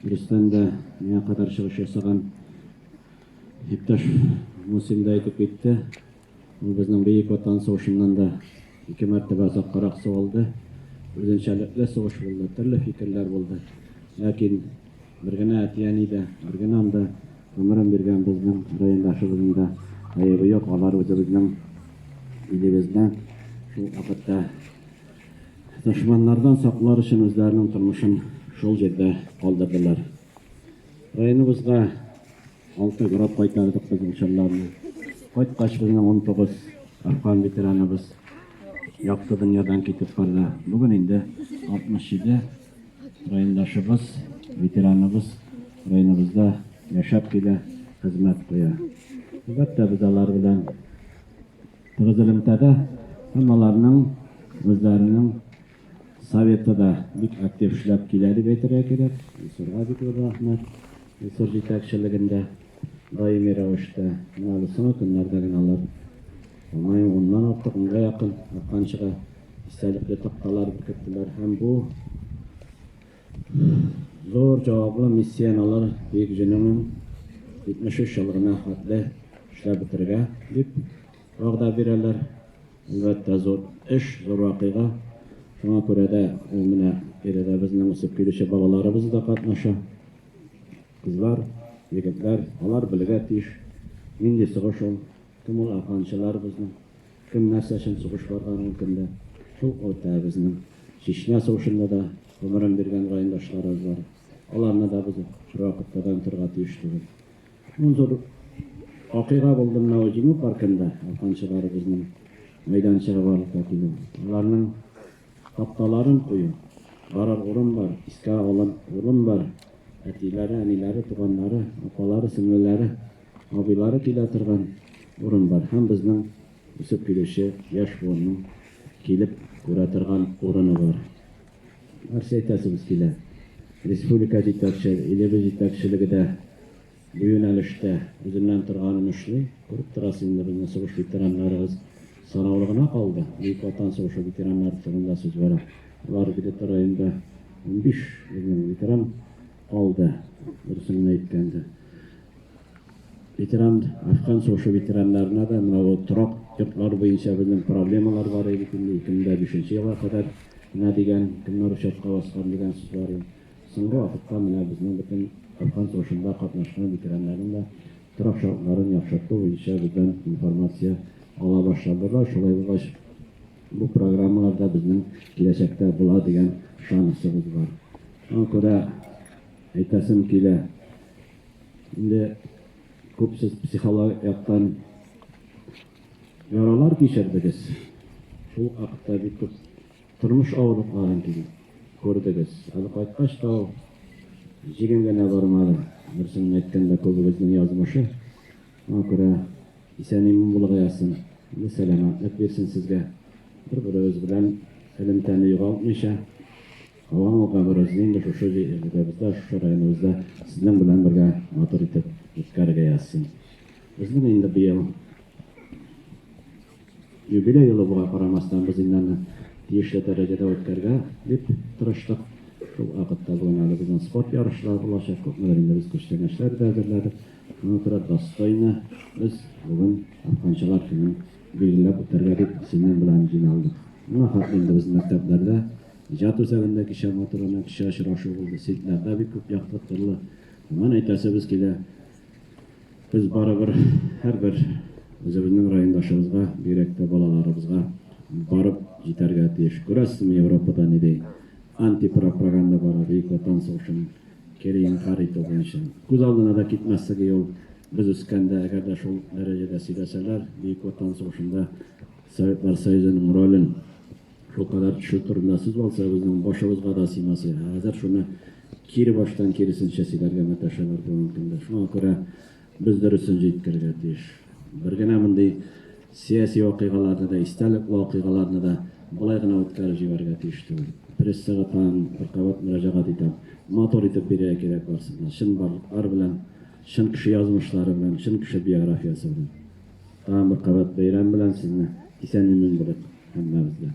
Дөрестән дә, миңа кадәр чыгыш ясаган иптәш Мусин да әйтеп китте. Ул безнең Бөек Ватан сугышыннан да ике мәртәбә озаккарак сугылды. Үзенчәлекле сугыш булды, төрле фикерләр булды. Ләкин бер генә әти-әни дә, бер генә анда гомерен биргән безнең райондашыбызның да гаебе юк. Алар үзебезнең илебезне шул вакытта дошманнардан саклар өчен үзләренең тормышын шул җирдә калдырдылар. Районыбызга алты гроб кайтардык без ул чорларны. Кайткач, безнең 19 Әфган ветераныбыз якты дөньядан китеп барды. Бүген инде 67 райондашыбыз, ветераныбыз районыбызда яшәп килә, хезмәт куя. Әлбәттә, без алар белән тыгыз элемтәдә һәм аларның үзләренең Советы да бик актив эшләп килә дип әйтергә кирәк. Илсурга бик зур рәхмәт. Илсур җитәкчелегендә даими рәвештә менә әле соңгы көннәрдә генә алар, по-моему, уннан артык, унга якын Әфганчыга истәлекле такталар беркеттеләр һәм бу зур җаваплы миссияне алар Бөек Җиңүнең 73 еллыгына хәтле эшләп бетерергә дип вәгъдә бирәләр. Әлбәттә, зур эш, зур вакыйга. Шуңа күрә дә ул менә биредә безнең үсеп килүче балаларыбыз да катнаша. Кызлар, егетләр, алар белергә тиеш, нинди сугыш ул, кем ул әфганчылар безнең, кем нәрсә өчен сугыш барган ул көндә. Шул үтә безнең Чечня сугышында да гомерен биргән райондашларыбыз бар. Аларны да без бервакытта да онытырга тиеш түгел. Бу зур вакыйга булды менә ул Җиңү паркында әфганчыларыбызның мәйданчыгы барлыкка килү. Аларның такталарын кую. Барыр урын бар, искә алыр урын бар. Әтиләре, әниләре, туганнары, апалары, сеңлеләре, абыйлары килә торган урын бар. Һәм безнең үсеп килүче яшь буынның килеп күрә торган урыны бар. Нәрсә әйтәсебез килә? Республика җитәкче, илебез җитәкчелеге дә бу юнәлештә үзеннән торганын эшли. Күреп торасыз инде, безнең сугыш ветераннарыбыз санаулы гына калды. Бөек Ватан сугышы ветераннары турында сүз бара. Алар где-то районда 15 безнең ветеран калды, дөресен генә әйткәндә. Ветеран, Әфган сугышы ветераннарына да менә бу торак йортлар буенча безнең проблемалар бар иде бит инде 2005 елга кадәр менә дигән, кемнәр учетка баскан дигән сүз бар иде. Соңгы вакытта менә безнең бөтен Әфган сугышында катнашкан ветераннарның да торак шартларын яхшырту буенча бездән информация ала башладылар. Шулай булгач, бу программалар да безнең киләчәктә була дигән ышанычыбыз бар. Шуңа күрә әйтәсем килә, Инде күп сез психологик яктан яралар кичердегез. Шул вакытта бик күп тормыш авырлыкларын күрдегез. Әле кайткач та ул җиңел генә бармады. Дөресен әйткәндә, күбегезнең язмышы. Шуңа күрә исән-имин булырга язсын. Инде сәламәтлек бирсен сезгә. Бер-беребез белән элемтәне югалтмыйча, Калган гомеребезне инде шушы җирлегебездә, шушы районыбызда сезнең белән бергә матур итеп үткәрергә язсын. Безнең инде быел юбилей елы булуга карамастан, без инде аны тиешле дәрәҗәдә үткәрергә дип тырыштык. Шул вакытта бүген әле безнең спорт ярышлары булачак, күпмедер инде без күчтәнәчләр дә әзерләдек. Шуңа күрә достойно без бүген Әфганчылар көнен билгеләп үтәргә дип сезнең белән җыйналдык. Моңа хәтле инде без мәктәпләрдә Иҗат үзәгендә кичә матур гына кичә очрашу булды. Сетләрдә бик күп яктыртылды. Шуннан әйтәсебез килә, без барыбер һәрбер үзебезнең райондашыбызга, бигрәк тә балаларыбызга барып җитәргә тиеш. Күрәсезме, Европада нидәй антипропаганда бара Бөек Ватан сугышын кире инкарь итү буенча. Күз алдына да китмәслек юл. Без үскәндә, әгәр дә шул дәрәҗәдә сөйләсәләр, Бөек Ватан сугышында Советлар Союзының ролен Шулкадәр төшү турында сүз алса, безнең башыбызга да сыймас иде. Ә хәзер шуны кире баштан киресенчә сөйләргә маташалар бүгенге көндә. Шуңа күрә без дөресен җиткерергә тиеш. Бер генә мондый сәяси вакыйгаларны да, истәлекле вакыйгаларны да болай гына үткәреп җибәрергә тиеш түгел. Прессага тагын бер кабат мөрәҗәгать итәм. Матур итеп бирергә кирәк барысын да. Чынбарлыклар белән, чын кеше язмышлары белән, чын кеше биографиясе белән. Тагын бер кабат бәйрәм белән сезне, исән-имин булыйк һәммәбез дә.